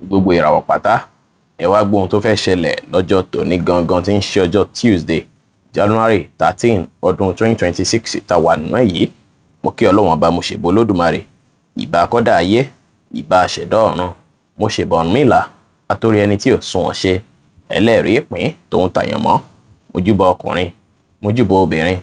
Gbogbo ìràwọ̀ pátá, ẹ wá gbóhun tó fẹ́ ṣẹlẹ̀ lọ́jọ́ tòní gangan tí ń ṣe ọjọ́ Tuesday, January 13, ọdún 2026 tá wà nínú ẹ̀ yìí. Mo kí Ọlọ́wọ́n Ọba, mo ṣèbò Olódùmarè, ìbà akọ́dà ayé, ìbà aṣẹ̀dá ọ̀run, mo ṣèbà Ọ̀rúnmìlà, atórí ẹni tí ò sunwọ̀n ṣe, ẹlẹ́rìí ìpín tòun tàyàn mọ́. Mojúbà ọkùnrin, mojúbà obìnrin,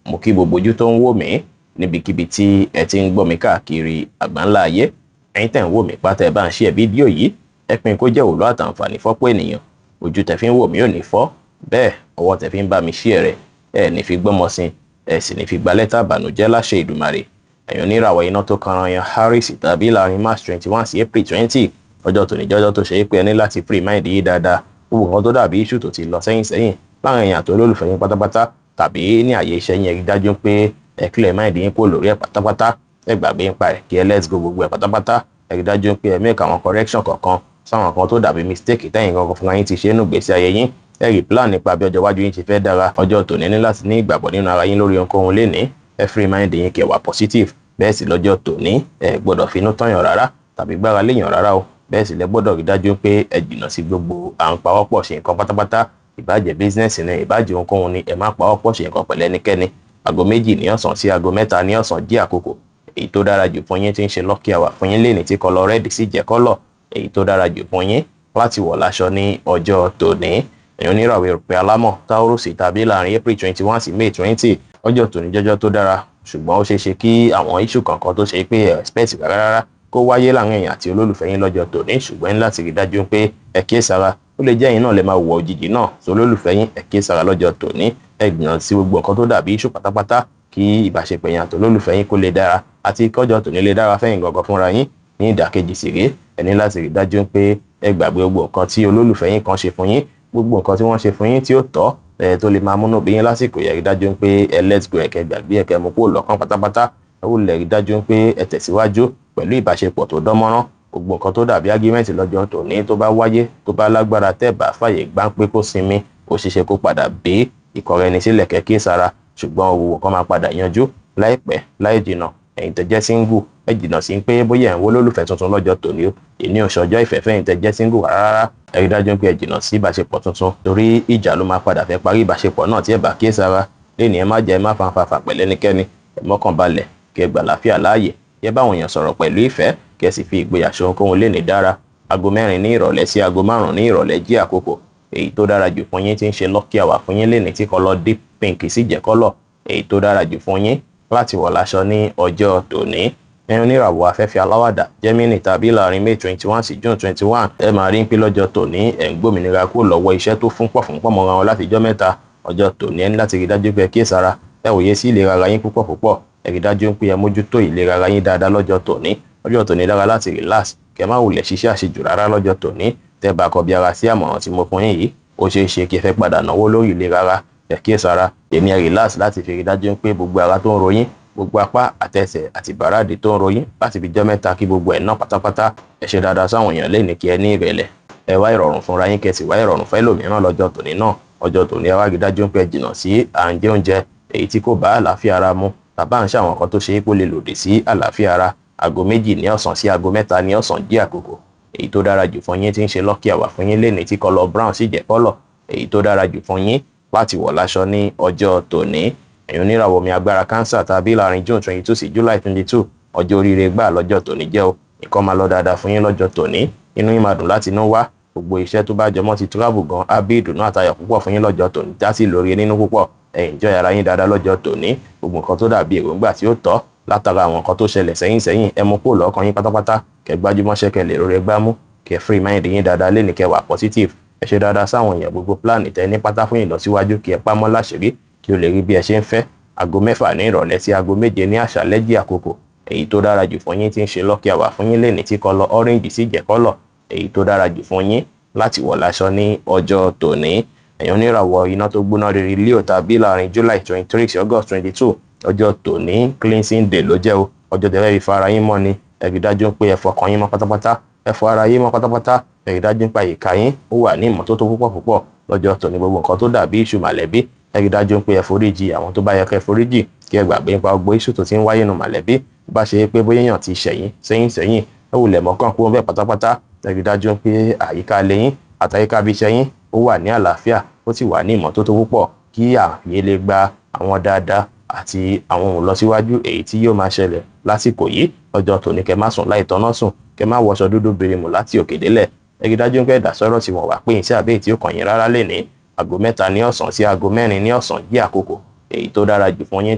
mo kí gbogbo ojú tó ń wò mí níbikíbi tí ẹ ti ń gbọ́ mi káàkiri àgbáńlá ayé. Ẹ̀yin tẹ̀ ń wò mí pátá, ẹ bá ń share fídíò yìí, ẹ pín kó jẹ́ òwúlò àtàǹfààní fọ́pọ̀ ènìyàn. Ojú tẹ̀ fi ń wò mí ò ní fọ́, bẹ́ẹ̀ ọwọ́ tẹ̀ fi ń bá mi share rẹ̀, ẹ ní fi gbọ́mọ sí, ẹ sì ní fi gba lẹ́tà ìbànújẹ́ láṣẹ Ìdùmarè. Ẹ̀yin oníràwọ̀ iná tó kanran yan Aries tàbí láàrin March 21 sí April 20, ọjọ́ tòní jọ́jọ́ tó ṣe é pé ẹ ní láti free mind yìí dáadáa. Gbogbo nǹkan tó dàbí issue tó ti lọ sẹ́yìn sẹ́yìn láàrin èèyàn àti olólùfẹ́ yín pátápátá tàbí ní àyè iṣẹ́ yín, ẹ rí dájú pé ẹ clear mind yín kúrò lórí ẹ̀ pátápátá. Ẹ gbàgbé nípa ẹ̀, kí ẹ let go gbogbo ẹ̀ pátápátá. Ẹ rí dájú pé ẹ make àwọn correction kọ̀ọ̀kan sáwọn kan tó dàbí mistake tẹ́yìn gangan fúnra yín ti ṣe nínú ìgbésí ayé yín. Ẹ rí plan nípa bí ọjọ́ iwájú yín ṣe fẹ́ dára. Ọjọ́ tòní ní láti ní ìgbàgbọ́ nínú ara yín lórí ohunkóhun lénìí. Ẹ free mind yín, kẹ́ wà positive. Bẹ́ẹ̀ sì lọ́jọ́ tòní, ẹ gbọ́dọ̀ finú tọ̀yàn rárá tàbí gbára léèyàn rárá o. Bẹ́ẹ̀ sì lẹ gbọ́dọ̀ rí dájú pé ẹ jìnnà sí gbogbo à ń pawọ́pọ̀ ṣe nǹkan pátápátá. Ìbájẹ́ business ni, ìbájẹ́ ohunkóhun ni, ẹ má pawọ́pọ̀ ṣe nǹkan pẹ̀lú ẹnikẹ́ni. Aago 2 ní ọ̀sán sí aago 3 ní ọ̀sán jí àkókò èyí tó dára jù fún yín tí ń ṣe lucky hour fún yín lénìí, tí colour red sì jẹ́ colour èyí tó dára jù fún yín láti wọ̀ láṣọ ní ọjọ́ tòní. Èèyàn oníràwọ̀ erùpẹ̀ alámọ̀ Taurus tàbí láàrin April 21 sí May 20, ọjọ́ tòní jọjọ́ tó dára, ṣùgbọ́n ó ṣeé ṣe kí àwọn issue kankan tó ṣe pé ẹ expect rárá rárá kó wáyé láàrin èèyàn àti olólùfẹ́ yín lọ́jọ́ tòní. Ṣùgbọ́n ní láti rí dájú pé ẹ kíyèsára, ó lè jẹ́ ẹ̀yin náà lè máa wọ̀ òjijì náà sí olólùfẹ́ yín. Ẹ kíyèsára lọ́jọ́ tòní, ẹ gbìyànjú sí gbogbo nǹkan tó dàbí issue pátápátá, kí ìbáṣepọ̀ èèyàn àti olólùfẹ́ yín kó lè dára àti kọ́jọ́ tòní lè dára fẹ́yìn gangan fúnra yín. Ní ìdàkejì sì rèé, ẹ ní láti rí dájú pé ẹ gbàgbé gbogbo nǹkan tí olólùfẹ́ yín kan ṣe fún yín, gbogbo nǹkan tí wọ́n ṣe fún yín tí ó tọ́ ẹ tó lè máa múnú bí yín lásìkò yẹ. Rí dájú pé ẹ let go, ẹ kẹ́ gbàgbé, ẹ kẹ́ mú kúrò lọ́kàn pátápátá. Ẹ ó lè rí dájú pé ẹ tẹ̀síwájú pẹ̀lú ìbáṣepọ̀ tó dán mọ́rán. Gbogbo nǹkan tó dàbí argument lọ́jọ́ tòní tó bá wáyé, tó bá lágbára, tẹ́ bá fàyè gbá pé kó sinmi, ó ṣeéṣe kó padà bí ìkọ̀rẹ́ ẹni sílẹ̀ kẹ́kẹ́ sára, ṣùgbọ́n owó kan máa padà yanjú láìpẹ́ láì jìnà. Ẹ̀yin tẹ́ jẹ́ single, ẹ jìnnà sí pé bóyá ẹ̀ ń wó lólùfẹ́ tuntun lọ́jọ́ tòní o. Èní ò ṣọjọ́ ìfẹ́ fẹ́yìn tẹ́ jẹ́ single rárá. Ẹ rí dájú pé ẹ jìnnà sí ìbáṣepọ̀ tuntun, torí ìjà ló máa padà fẹ́ parí ìbáṣepọ̀ náà tí ẹ bá kíyèsára. Lẹ́ni ẹ má jẹ́, ẹ má fanfàfà pẹ̀lẹ́ ẹnikẹ́ni. Ẹ mọ́kàn balẹ̀, kí ẹ gbà láfíà láàyè, kí ẹ báwọn èèyàn sọ̀rọ̀ pẹ̀lú ìfẹ́, kí ẹ sì fi ìgboyà ṣe ohunkóhun léni dára. Aago 4 ní ìrọ̀lẹ́ sí aago 5 ní ìrọ̀lẹ́ jí àkókò èyí tó dára jù fún yín tí ń ṣe lucky hour fún yín léni, tí colour deep pink sì jẹ́ colour èyí tó dára jù fún yín láti wọ̀ láṣọ ní ọjọ́ tòní. Ẹ̀yin oníràwọ̀ afẹ́fẹ́ aláwàdà Gemini tàbí láàrin May 21 sí June 21, ẹ máa rí pé lọ́jọ́ tòní, ẹ̀ ń gbòmìnira kúrò lọ́wọ́ iṣẹ́ tó fún pọ̀ fún pọ̀ mọ́ra wọn láti ijọ́ mẹ́ta. Ọjọ́ tòní, ẹ ní láti rí dájú pé ẹ kíyèsára, ẹ wòye sí ìlera ara yín púpọ̀ púpọ̀. Ẹ rí dájú pé ẹ mójútó ìlera ara yín dáadáa lọ́jọ́ tòní. Ọjọ́ tòní dára láti relax, kẹ má wulẹ̀ ṣiṣẹ́ àṣejù rárá lọ́jọ́ tòní. Tẹ́ bá kọbi ara sí àmọ̀ràn tí mo fún yín yìí, ó ṣeé ṣe kí ẹ fẹ́ padà náwó lórí ìlera ara. Ẹ kíyèsára. Èmi, ẹ relax láti fi rí dájú pé gbogbo ara tó ń ro yín, gbogbo apá àtẹsẹ̀ àti bàràdì tó ń ro yín láti fi jọ́ mẹ́ta, kí gbogbo ẹ̀ ná pátápátá. Ẹ ṣe dáadáa sáwọn èèyàn lẹ́ni, kí ẹ ní ìrẹ̀lẹ̀. Ẹ wá ìrọ̀rùn fúnra yín, kẹ́ sì wá ìrọ̀rùn fẹ́ lòmíràn lọ́jọ́ tòní náà. Ọjọ́ tòní, ẹ wá rí dájú pé ẹ jìnnà sí à ń jẹ oúnjẹ èyí tí kò bá àlàáfíà ara mu tàbá ń ṣàwọn nǹkan tó ṣe é kó lè lòdì sí àlàáfíà ara. Aago 2 ní ọ̀sán sí aago 3 ní ọ̀sán jí àkókò èyí tó dára jù fún yín tí ń ṣe lucky hour fún yín lénìí, tí colour brown sì jẹ́ colour èyí tó dára jù fún yín láti wọ̀ láṣọ ní ọjọ́ tòní. Ẹ̀yin oníràwọ̀ omi agbára Cancer tàbí láàrin June 22 sí July 22, ọjọ́ oríire gbà lọ́jọ́ tòní jẹ́ o. Nǹkan máa lọ dáadáa fún yín lọ́jọ́ tòní, inú yín máa dùn láti inú wá. Gbogbo iṣẹ́ tó bá jọmọ́ ti travel gan á bí ìdùnnú àtayọ̀ púpọ̀ fún yín lọ́jọ́ tòní, já sí lórí nínú púpọ̀. Ẹ enjoy ara yín dáadáa lọ́jọ́ tòní. Gbogbo nǹkan tó dàbí èròǹgbà tí ó tọ́ látara àwọn nǹkan tó ṣẹlẹ̀ sẹ́yìn sẹ́yìn, ẹ mú kúrò lọ́kàn yín pátápátá, kẹ́ gbájúmọ́ṣẹ́, kẹ́ lè rọrẹ gbámú, kẹ́ free mind yín dáadáa lẹ́nìí, kẹ́ wà positive. Ẹ ṣe dáadáa sáwọn èèyàn. Gbogbo plan tẹ́ ní pátá fún ìlọsíwájú, kí ẹ pamọ́ láṣìírí, kí o lè rí bí ẹ ṣe ń fẹ́. Aago 6 ní ìrọ̀lẹ́ sí aago 7 ní àṣálẹ́ jí àkókò èyí tó dára jù fún yín tí ń ṣe lucky hour fún yín lẹ́nìí, tí colour orange sì jẹ́ colour èyí tó dára jù fún yín láti wọ̀ láṣọ ní ọjọ́ tòní. Ẹ̀yin oníràwọ̀ iná tó gbóná rere Leo tàbí láàrin July 23 sí August 22, ọjọ́ tòní cleansing day ló jẹ́ o. Ọjọ́ tẹ́lẹ̀ fi fara yín mọ́ ni. Ẹ rí dájú pé ẹ fọkàn yín mọ́ pátápátá, ẹ fọ ara yín mọ́ pátápátá. Ẹ rí dájú pé àyíká yín ó wà ní ìmọ́tótó púpọ̀ púpọ̀ lọ́jọ́ tòní. Gbogbo nǹkan tó dàbí issue màlẹ́bí, ẹ rí dájú pé ẹ foríjì àwọn tó bá yẹ kẹ́ foríjì, kí ẹ gbàgbé nípa gbogbo issue tó ti ń wáyé nù màlẹ́bí. Bá ṣe pé bóyá èèyàn ti ṣẹ̀yìn sẹ́yìn sẹ́yìn, ẹ wulẹ̀ mọ́kàn kúrò bẹ́ẹ̀ pátápátá. Ẹ rí dájú pé àyíká ilé yín àtàyíká ibi iṣẹ́ yín ó wà ní àlàáfíà, ó sì wà ní ìmọ́tótó púpọ̀ kí ààyè lè gba àwọn dáadáa àti àwọn ohun lọsíwájú èyí tí yóò máa ṣẹlẹ̀ lásìkò yìí. Lọ́jọ́ tòní, kẹ́ má sùn láì tọ́ná sùn, kẹ́ má wọṣọ dúdú birimù láti òkè délẹ̀. Ẹ rí dájú pé ìdásọ́rọ̀ tí wọ́n wà pé iṣẹ́ àbí èyí tí ó kàn yín rárá lè ní aago 3 ní ọ̀sán sí aago 4 ní ọ̀sán jí àkókò èyí tó dára jù fún yín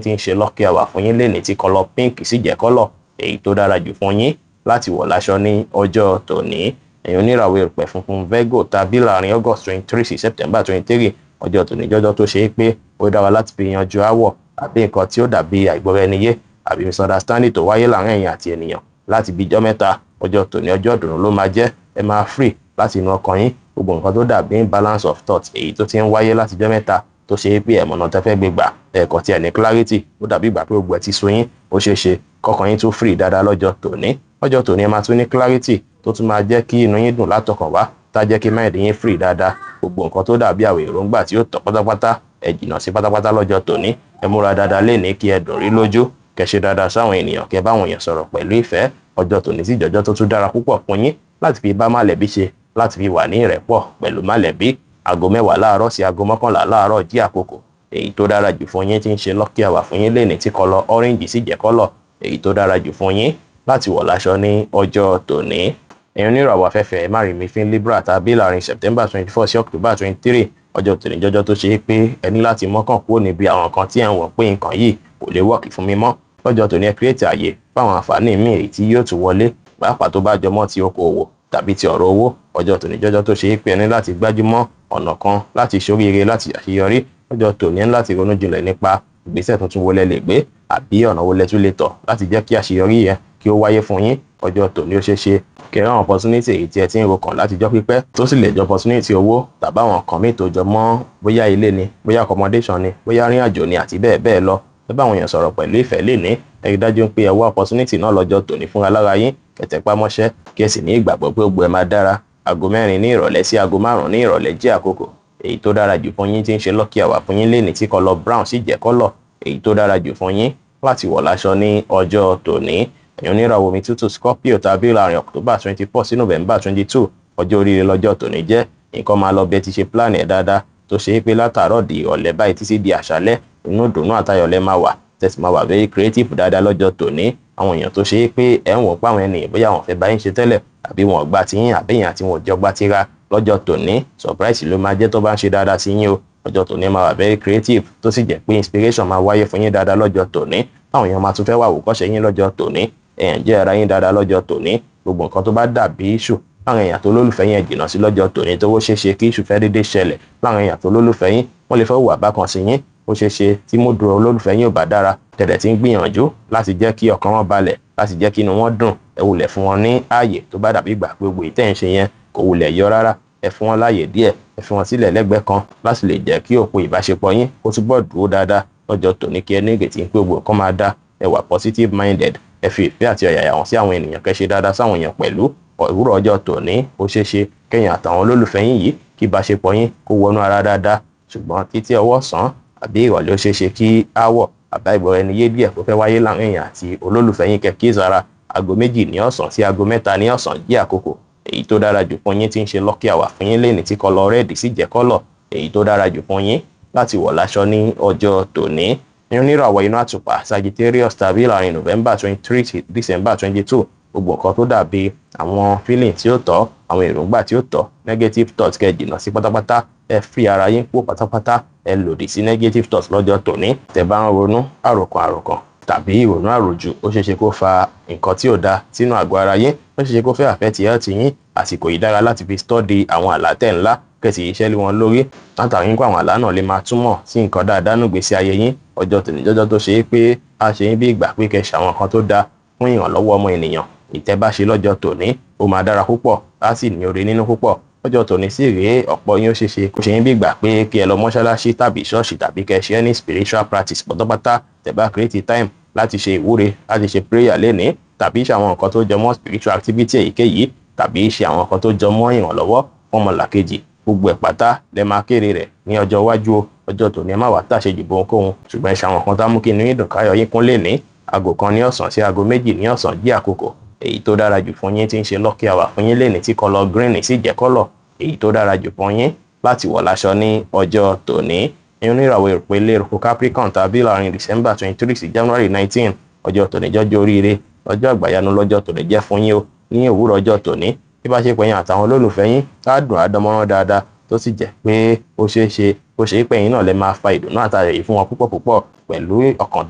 tí ń ṣe lucky hour fún yín lè ní, tí kọlọ pink sì jẹ́ kọ́lọ̀ èyí tó dára jù fún yín láti wọ̀ láṣọ ní ọjọ́ tòní. Ẹ̀yin oníràwọ̀ erùpẹ̀ funfun Virgo tàbí láàrin August 23 sí September 23, ọjọ́ tòní jọjọ́ tó ṣe é pé ó dára láti fi yanjú áwọ̀ àbí nǹkan tí ó dàbí àìgbọ́ra-ẹni-yé àbí misunderstanding tó wáyé láàrin ẹ̀yin àti ènìyàn láti bí ijọ́ mẹ́ta. Ọjọ́ tòní ọjọ́ ìdùnnú ló máa jẹ́. Ẹ máa free láti inú ọkàn yín. Gbogbo nǹkan tó dàbí imbalance of thought èyí tó ti ń wáyé láti ijọ́ mẹ́ta tó ṣe é pé ẹ̀mọ̀nà tẹ́ fẹ́ gbé gbà, ẹ̀kọ́ tí ẹ̀ ní clarity, ó dàbí ìgbà pé gbogbo ẹ̀ ti sú yín, ó ṣeé ṣe kọ́kàn yín tún free dáadáa lọ́jọ́ tòní. Lọ́jọ́ tòní, ẹ máa tún ní clarity tó tún máa jẹ́ kí inú yín dùn látọkàn wá, tá jẹ́ kí mind yín free dáadáa. Gbogbo nǹkan tó dàbí àwọn èròǹgbà tí ó tọ́ pátápátá, ẹ jìnnà sí pátápátá lọ́jọ́ tòní. Ẹ múra dáadáa lénìí kí ẹ dùn rí lójú, kẹ́ ṣe dáadáa sáwọn ènìyàn, kẹ́ bá àwọn èèyàn sọ̀rọ̀ pẹ̀lú ìfẹ́. Ọjọ́ tòní sì jọjọ́ tó tún dára púpọ̀ fún yín láti fi bá mọ̀lẹ́bí ṣe, láti fi wà ní ìrẹ́pọ̀ pẹ̀lú mọ̀lẹ́bí. Aago 10 láàárọ̀ sí aago 11 láàárọ̀ jí àkókò èyí tó dára jù fún yín tí ń ṣe lucky hour fún yín lénìí, tí kọlọ orange sì jẹ́ kọ́lọ̀ èyí tó dára jù fún yín láti wọ̀ láṣọ ní ọjọ́ tòní. Ẹ̀yin oníràwọ̀ afẹ́fẹ́, má rí mi fín Libra tàbí láàrin September 24 sí October 23, ọjọ́ tòní jọjọ́ tó ṣe é pé ẹ ní láti mọ́kàn kúrò níbi àwọn nǹkan tí ẹ̀ ń wọ̀ pé nǹkan yìí kò lè work fún mi mọ́. Lọ́jọ́ tòní, ẹ create àyè fáwọn àǹfààní míì èyí tí yóò tún wọlé, pàápàá tó bá jọmọ́ ti okòòwò tàbí ti ọ̀rọ̀ owó. Ọjọ́ tòní jọjọ́ tó ṣe é pé ẹ ní láti gbájúmọ́ ọ̀nà kan láti ṣoríire, láti àṣeyọrí. Lọ́jọ́ tòní, ẹ ní láti ronú jinlẹ̀ nípa ìgbésẹ̀ tuntun wo lẹ lè gbé àbí ọ̀nà wo lẹ tún lè tọ̀ láti jẹ́ kí àṣeyọrí yẹn kí ó wáyé fún yín. Ọjọ́ tòní, ó ṣeé ṣe kí ẹ ráwọn opportunity èyí tí ẹ ti ń ro kàn láti jọ́ pípẹ́, tó sì lè jọ opportunity owó tàbí àwọn nǹkan míì tó jọ mọ́, bóyá ilé ni, bóyá accommodation ni, bóyá rìn àjò ni àti bẹ́ẹ̀ bẹ́ẹ̀ lọ. Ẹ bá àwọn èèyàn sọ̀rọ̀ pẹ̀lú ìfẹ́ lénìí. Ẹ rí dájú pé ẹ wá opportunity náà lọ́jọ́ tòní fúnra lára yín, kẹtẹpá mọ́ṣẹ́, kí ẹ sì ní ìgbàgbọ́ pé gbogbo ẹ máa dára. Aago 4 ní ìrọ̀lẹ́ sí aago 5 ní ìrọ̀lẹ́ jẹ́ àkókò èyí tó dára jù fún yín tí ń ṣe lucky hour fún yín lénìí, tí kọlọ brown sì jẹ́ kọ́lọ̀ èyí tó dára jù fún yín láti wọ̀ láṣọ ní ọjọ́ tòní. Ẹ̀yin oníràwọ̀ omi tútù Scorpio tàbí láàrin October 24 sí November 22, ọjọ́ oríire lọ́jọ́ tòní jẹ́. Nǹkan máa lọ bí ẹ ti ṣe plan ẹ̀ dáadáa, tó ṣe é pé látàárọ̀ di ìrọ̀lẹ́ báyìí títí di àṣálẹ́, inú ìdùnnú àtayọ̀ lẹ máa wà, tẹ̀sí máa wà very creative dáadáa lọ́jọ́ tòní. Àwọn èèyàn tó ṣe é pé ẹ̀ ń wọ̀ pé àwọn ènìyàn bóyá wọn fẹ́ bá yín ṣe tẹ́lẹ̀ àbí wọn ò gbà tí yín àbí èèyàn àti wọn ò jọ gbà tíra, lọ́jọ́ tòní surprise ló máa jẹ́ tó bá ń ṣe dáadáa sí yín o. Ọjọ́ tòní máa wà very creative, tó sì jẹ́ pé inspiration máa wáyé fún yín dáadáa lọ́jọ́ tòní. Táwọn èèyàn máa tún fẹ́ wà wòkọ́ṣe yín lọ́jọ́ tòní. Ẹ̀yàn jẹ́ ara yín dáadáa lọ́jọ́ tòní. Gbogbo nǹkan tó bá dàbí issue láwọn èèyàn tó lólùfẹ́ yín, jìnnà sí lọ́jọ́ tòní, tó ṣeé ṣe kí issue fẹ́ dédé ṣẹlẹ̀ láwọn èèyàn tó lólùfẹ́ yín. Wọ́n lè fẹ́ hùwà bákan sí yín. Ó ṣeé ṣe tí mood olólùfẹ́ yín ò bá dára, tẹ̀lẹ̀ tí ń gbìyànjú láti jẹ́ kí ọkàn wọn balẹ̀, láti jẹ́ kí inú wọn dùn, ẹ wulẹ̀ fún wọn ní ààyè. Tó bá dàbí ìgbà pé gbogbo ìtẹ́ ń ṣe yẹn kò wulẹ̀ yọ rárá, ẹ fún wọn láàyè díẹ̀, ẹ fi wọn sílẹ̀ lẹ́gbẹ̀ẹ́ kan láti lè jẹ́ kí òpó ìbáṣepọ̀ yín kó túbọ̀ dúró dáadáa. Lọ́jọ́ tòní, kí ẹ ní ìrètí pé gbogbo nǹkan máa dá. Ẹ wà positive minded, ẹ fi ìfẹ́ àti ọ̀yàyà hàn sí àwọn ènìyàn, kẹ́ ṣe dáadáa sáwọn èèyàn pẹ̀lú. Òwúrọ̀ ọjọ́ tòní, ó ṣeé ṣe kẹ́yìn àtàwọn olólùfẹ́ yín yìí kí ìbáṣepọ̀ yín kó wọnú ara dáadáa, ṣùgbọ́n títí ọwọ́ sàn àbí ìrọ̀lẹ́, ó ṣeé ṣe kí áwọ̀ àbá ìgbọ́ra ẹni yé díẹ̀ kó fẹ́ wáyé láàrin èèyàn àti olólùfẹ́ yín, kẹ́ kíyèsára. Aago 2 ní ọ̀sán sí aago 3 ní ọ̀sán jẹ́ àkókò èyí tó dára jù fún yín tí ń ṣe lucky hour fún yín lénìí, tí kọlọ red sì jẹ́ kọ́lọ̀ èyí tó dára jù fún yín láti wọ̀ láṣọ ní ọjọ́ tòní. Oníràwọ̀ inú àtùpà Sagittarius tàbí láàrin November 23 sí December 22, gbogbo nǹkan tó dàbí àwọn feeling tí ó tọ́, àwọn èròǹgbà tí ó tọ́, negative thoughts, kẹ́ jìnnà sí pátápátá. Ẹ fi ara yín kú pátápátá, ẹ lòdì sí negative thoughts lọ́jọ́ tòní. Tẹ́ bá ń ronú àròkàn àròkàn tàbí ìrònú àròjù, ó ṣeé ṣe kó fa nǹkan tí ò da sínú àgọ́ ara yín, ó ṣeé ṣe kó fẹ́ affect health yín. Àsìkò yìí dára láti fi study àwọn àlá tẹ̀ ńlá, kẹsì iṣẹ́ lé wọn lórí, látàrí ń kó àwọn àlá náà lè máa túmọ̀ sí nǹkan dáadáa nùgbésí ayé yín. Ọjọ́ tòní jọjọ́ tó ṣe é pé a ṣe ń bí ìgbà pé kẹ́ ṣe àwọn nǹkan tó dáa fún ìrànlọ́wọ́ ọmọ ènìyàn. Ìtẹ́ bá ṣe lọ́jọ́ tòní, ó máa dára púpọ̀, á sì ní oore nínú púpọ̀. Lọ́jọ́ tòní sì rèé, ọ̀pọ̀ yín, ó ṣeé ṣe kó ṣe yín bí ìgbà pé kí ẹ lọ mọ́ṣáláṣí tàbí ṣọ́ọ̀ṣì tàbí kẹ́ ṣe any spiritual practice pátápátá. Tẹ́ bá create time láti ṣe ìwúre, láti ṣe prayer lénìí, tàbí ṣe àwọn nǹkan tó jọ mọ́ spiritual activity èyíkéyìí, tàbí ṣe àwọn nǹkan tó jọ mọ́ ìrànlọ́wọ́ fún ọmọlàkejì, gbogbo ẹ̀ pátá lẹ máa kéré rẹ̀ ní ọjọ́ iwájú o. Ọjọ́ tòní, ẹ má wàá tàṣe jù bóhunkóhun, ṣùgbọ́n ẹ ṣe àwọn nǹkan tá mú kí inú yín dùn, káyọ̀ yín kún lénìí. Aago 1 ní ọ̀sán sí aago 2 ní ọ̀sán jí àkókò Èyí tó dára jù fún yín tí ń ṣe lucky hour fún yín lẹ́ni, tí colour green sì jẹ́ colour èyí tó dára jù fún yín láti wọ̀ láṣọ ní ọjọ́ tòní. Oníràwọ̀ ìpele eruku Capricorn tàbí láàrin December 23 sí January 19, ọjọ́ tòní jọjọ́ oríire, ọjọ́ àgbàyanu lọ́jọ́ tòní jẹ́ fún yín o. Ní òwúrọ̀ ọjọ́ tòní, bí bá ṣe pẹ̀yìn àtàwọn olólùfẹ́ yín á dùn àdánmọ́rán dáadáa, tó sì jẹ́ pé ó ṣeé ṣe ó ṣe é pé ẹ̀yin náà lè máa fa ìdùnnú àtayọ̀ yìí fún wọn púpọ̀ púpọ̀. Pẹ̀lú ọkàn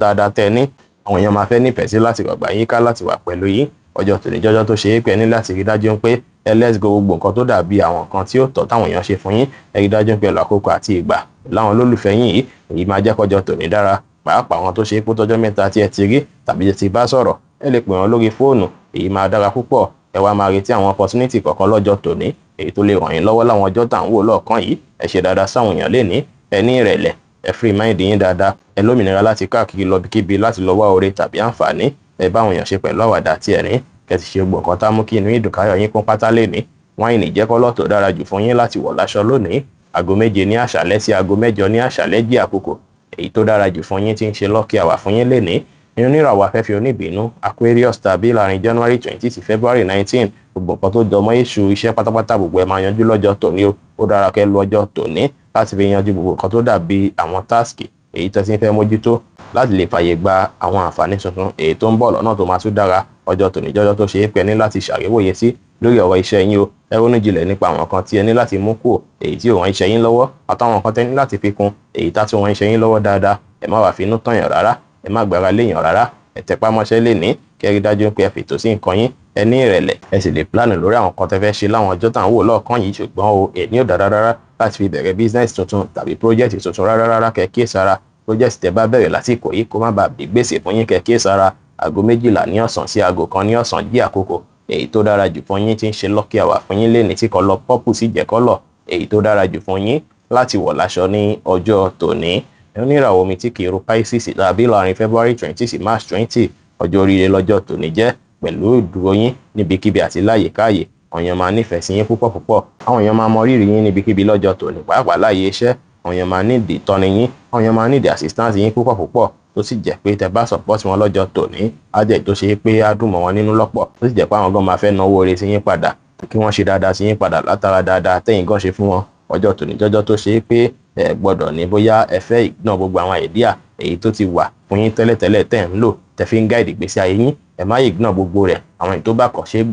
dáadáa tẹ́ ní, àwọn èèyàn máa fẹ́ nífẹ̀ẹ́ sí láti rọ̀gbà yín ká, láti wà pẹ̀lú yín. Ọjọ́ tòní jọjọ́ tó ṣe é pé ẹ ní láti rí dájú pé ẹ let's go gbogbo nǹkan tó dàbí àwọn nǹkan tí ó tọ́ táwọn èèyàn ṣe fún yín. Ẹ rí dájú pé ẹ lọ àkókò àti ìgbà láwọn olólùfẹ́ yín yìí. Èyí máa jẹ́ kọjọ́ tòní dára, pàápàá àwọn tó ṣe é pé tọjọ́ mẹ́ta tí ẹ ti rí tàbí ẹ ti bá sọ̀rọ̀, ẹ lè pè wọ́n lórí fóònù. Èyí máa dára púpọ̀. Ẹ wá máa retí àwọn opportunity kọ̀ọ̀kan lọ́jọ́ tòní, èyí tó lè ràn yín lọ́wọ́ láwọn ọjọ́ tá à ń wò lọ́ọ̀kan yìí. Ẹ ṣe dáadáa sáwọn èèyàn lénìí. Ẹ ní ìrẹ̀lẹ̀, ẹ free mind yín dáadáa. Ẹ lómìnira láti káàkiri lọ bíkíbi láti lọ wá oore tàbí àǹfààní. Ẹ bá àwọn èèyàn ṣe pẹ̀lú àwàdà àti ẹ̀rín, kẹ́ ti ṣe gbogbo nǹkan tá mú kí inú ìdùnkáyọ̀ yín kún pátá lénìí. Wine jẹ́ colour tó dára jù fún yín láti wọ̀ láṣọ lónìí. Aago 7 ní àṣálẹ́ sí aago 8 ní àṣálẹ́ jí àkókò èyí tó dára jù fún yín tí ń ṣe lucky hour fún yín lénìí. Oníràwọ̀ afẹ́fẹ́ oníbínú Aquarius tàbí láàrin January 20 sí February 19, gbogbo nǹkan tó jọmọ́ èṣù iṣẹ́ pátápátá, gbogbo ẹ̀ máa yanjú lọ́jọ́ tòní o. Ó dára kẹ́ lu ọjọ́ tòní láti fi yanjú gbogbo nǹkan tó dàbí àwọn task èyí tó ti ń fẹ́ mójútó, láti lè fàyè gba àwọn àǹfààní tuntun èyí tó ń bọ̀ lọ́nà tó máa tún dára. Ọjọ́ tòní jọjọ́ tó ṣe é pẹ́ ní láti ṣàríwòye sí lórí ọ̀rọ̀ iṣẹ́ yín o. Ẹ ronú jinlẹ̀ nípa àwọn kan tí ẹ ní láti mú kúrò èyí tí ò ràn iṣẹ́ yín lọ́wọ́, àtàwọn kan tẹ́ ní láti fi kún èyí tá tún ràn iṣẹ́ yín lọ́wọ́ dáadáa. Ẹ má wàá finú tàn yàn rárá, ẹ má gbára léèyàn rárá. Ẹ tẹpá mọ́ṣẹ́ lè ní kẹ́ rí dájú pé ẹ fètò sí nǹkan yín. Ẹ ní ìrẹ̀lẹ̀, ẹ sì lè plan lórí àwọn kan tẹ́ fẹ́ ṣe láwọn ọjọ́ tá à ń wò lọ́ọ̀kan yìí. Ṣùgbọ́n o, èní ò dára rárá láti fi bẹ̀rẹ̀ business tuntun tàbí project tuntun rárá rárá. Kẹ́ kíyèsára, project tẹ́ bá bẹ̀rẹ̀ lásìkò yìí, kó má bàa bí gbèsè fún yín. Kẹ́ kíyèsára. Aago 12 ní ọ̀sán sí aago 1 ní ọ̀sán jí àkókò èyí tó dára jù fún yín tí ń ṣe lucky hour fún yín lénìí, tí colour purple sì jẹ́ colour èyí tó dára jù fún yín láti wọ̀ láṣọ ní ọjọ́ tòní. Oníràwọ̀ omi tí kì í ru Pisces tàbí láàrin February 20 sí March 20, ọjọ́ oríire lọ́jọ́ tòní jẹ́. Pẹ̀lú ìdúró yín níbikíbi àti láyèkáàyè, àwọn èèyàn máa nífẹ̀ẹ́ sí yín púpọ̀ púpọ̀. Àwọn èèyàn máa mọ rírì yín níbikíbi lọ́jọ́ tòní, pàápàá láàyè iṣẹ́. Àwọn èèyàn máa nídìí ìtọ́ni yín, àwọn èèyàn máa nídìí assistance yín púpọ̀ púpọ̀, tó sì jẹ́ pé tẹ́ bá support wọn lọ́jọ́ tòní, á jẹ́ tó ṣe pé á dùn mọ́ wọn nínú lọ́pọ̀, tó sì jẹ́ pé àwọn gan máa fẹ́ náwó oore sí yín padà, kí wọ́n ṣe dáadáa sí yín padà látara dáadáa tẹ́yìn gan ṣe fún wọn. Ọjọ́ tòní jọjọ́ tó ṣe pé ẹ gbọ́dọ̀ ní bóyá ẹ fẹ́ ignore gbogbo àwọn idea èyí tó ti wà fún yín tẹ́lẹ̀tẹ́lẹ̀ tẹ́ ń lò, tẹ́ fi ń guide ìgbésí ayé yín. Ẹ má ignore gbogbo rẹ̀. Àwọn èyí tó bá kàn ṣe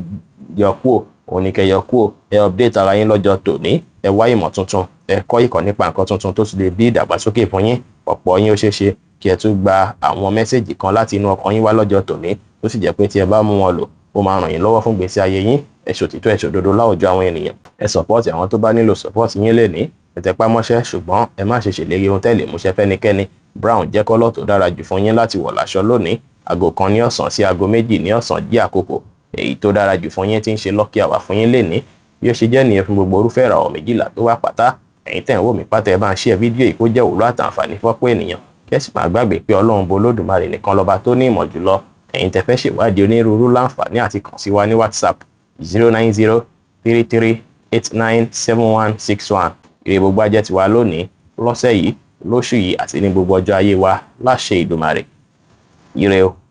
yọ kúò, òun ni kẹ́ yọ kúò. Ẹ update ara yín lọ́jọ́ tòní. Ẹ wá ìmọ̀ tuntun, ẹ kọ́ ìkọ̀ nípa nǹkan tuntun tó ti lè bí ìdàgbàsókè fún yín. Ọ̀pọ̀ yín, ó ṣeé ṣe kí ẹ tún gba àwọn message kan láti inú ọkàn yín wá lọ́jọ́ tòní, tó sì jẹ́ pé tí ẹ bá mú wọn lò, ó máa ràn yín lọ́wọ́ fún ìgbésí ayé yín. Ẹ ṣòtítọ́, ẹ ṣòdodo láwùjọ àwọn ènìyàn. Ẹ support àwọn tó bá nílò support yín lè ní. Ẹ tẹpá mọ́ṣẹ́, ṣùgbọ́n ẹ má ṣe ṣèlérí ohun tẹ́ lè múṣẹ fẹ́nikẹ́ni. Brown jẹ́ colour tó dára jù fún yín láti wọ̀ láṣọ lónìí. Aago 1 ní ọ̀sán sí aago 2 ní ọ̀sán jí àkókò èyí tó dára jù fún yín tí ń ṣe lucky hour fún yín lénìí. Bí ó ṣe jẹ́ nìyẹn fún gbogbo orúfẹ́ ìràwọ̀ 12 tó wà pátá. Ẹ̀yin tẹ̀ ń wò mí pátá, ẹ bá ń share fídíò yìí kó jẹ́ òwúrọ̀ àtàǹfààní fọ́pọ̀ ènìyàn. Kí ẹ sì má gbàgbé pé Ọlọ́run bo Olódùmarè nìkan lọ́ba tó ní ìmọ̀ jùlọ. Ẹ̀yin tẹ́ fẹ́ ṣèwádìí onírúurú, láǹfààní àti kàn sí wa ní WhatsApp, 09033897161. Ire gbogbo ajẹ́ tiwa lónìí, lọ́sẹ̀ yìí, lóṣù yìí àti ní gbogbo ọjọ́ ayé wa láṣẹ Ìdùmarè. Ire o.